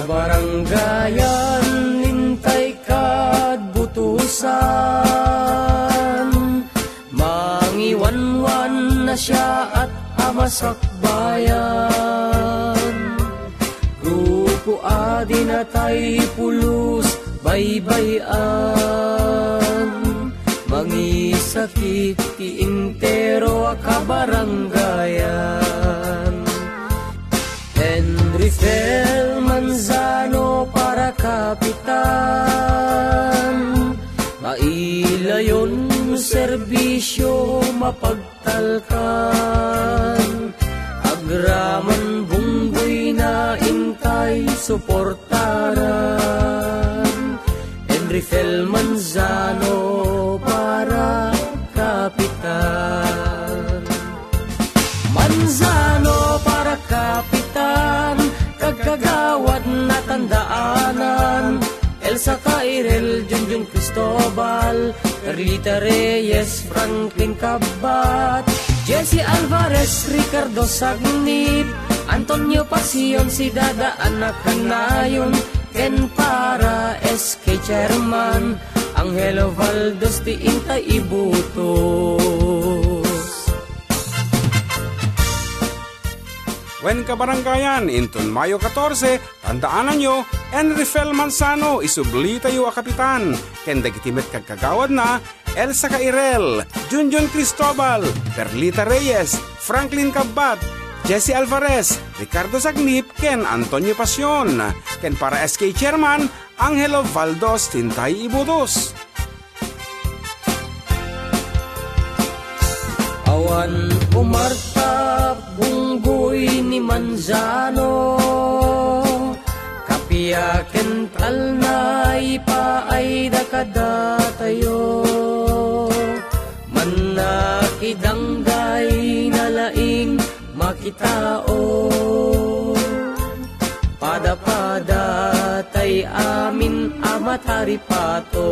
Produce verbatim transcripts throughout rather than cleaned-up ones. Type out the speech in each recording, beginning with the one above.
Baranggayan intay kad butusan, mangiwanwan na siaat a masakbayan. Grupo a dinatay pulos baybayaan, mangisakit ti intero a kabaranggayan. Henry Fel Manzano para kapitan, mailayon serbisyo, mapagtalkan, agraman bunggoy na intay suportaran. Henry Fel Manzano para kapitan. Manzano para kapitan, kagkagawad na tandaanan. Elsa Cairel, Junjun Cristobal, Perlita Reyes, Franklin Cabbat, Jesse Alvarez, Ricardo Sagnip, Antonio Pasion, si Dada Anak Kanayon, Ken para S K Chairman, Angelo Valdos ti intay ibotos. Wen kabaranggayan, inton Mayo katorse, tandaanan yo, Henry Fel Manzano, isubli tayo a kapitan, ken dagiti met kagkagawad na, Elsa Cairel, Junjun Cristobal, Perlita Reyes, Franklin Cabbat, Jesse Alvarez, Ricardo Sagnip, ken Antonio Pasion, ken para S K Chairman, Angelo Valdos ti intay ibotos. Awan umartap bunggoy ni Manzano, kapiaken talnay paay da kadatayo. Manakidanggay na laing makitao, padapada tay amin a mataripato.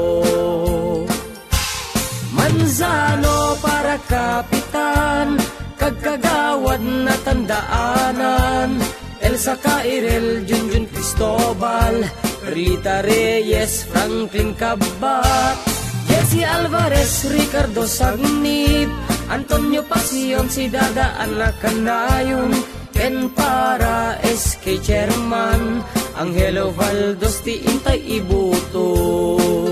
Manzano para kapitan, kagkagawad na tandaanan, Elsa Cairel, Junjun Cristobal, Rita Reyes, Franklin Cabbat, Jesse Alvarez, Ricardo Sagnip, Antonio Pasion, si Dada Anak Kanayon, ken para S K Chairman, Angelo Valdos ti intay ibotos.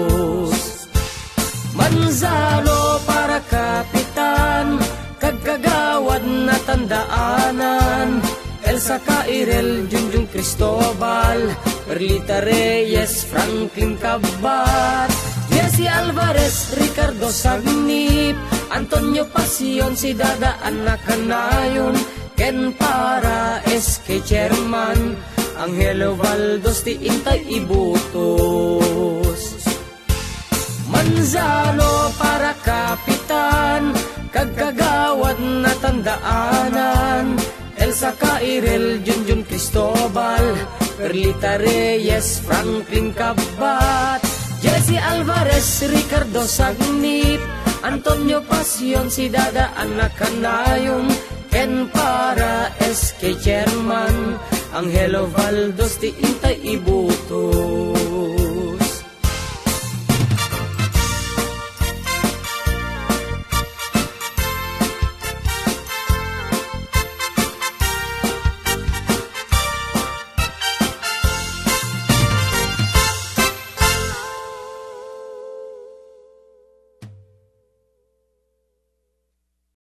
Manzano para kapitan, kagkagawad na tandaanan, Elsa Cairel, Junjun Cristobal, Perlita Reyes, Franklin Cabbat, Jesse Alvarez, Ricardo Sagnip, Antonio Pasion, si Dada Anak Kanayon, ken para S K Chairman, Angelo Valdos ti intay ibotos. Manzano para kapitan, kagkagawad na tandaanan, Elsa Cairel, Junjun Cristobal, Perlita Reyes, Franklin Cabbat, Jesse Alvarez, Ricardo Sagnip, Antonio Pasion, si Dada Anak Kanayon, ken para S K Chairman, Angelo Valdos ti intay ibotos.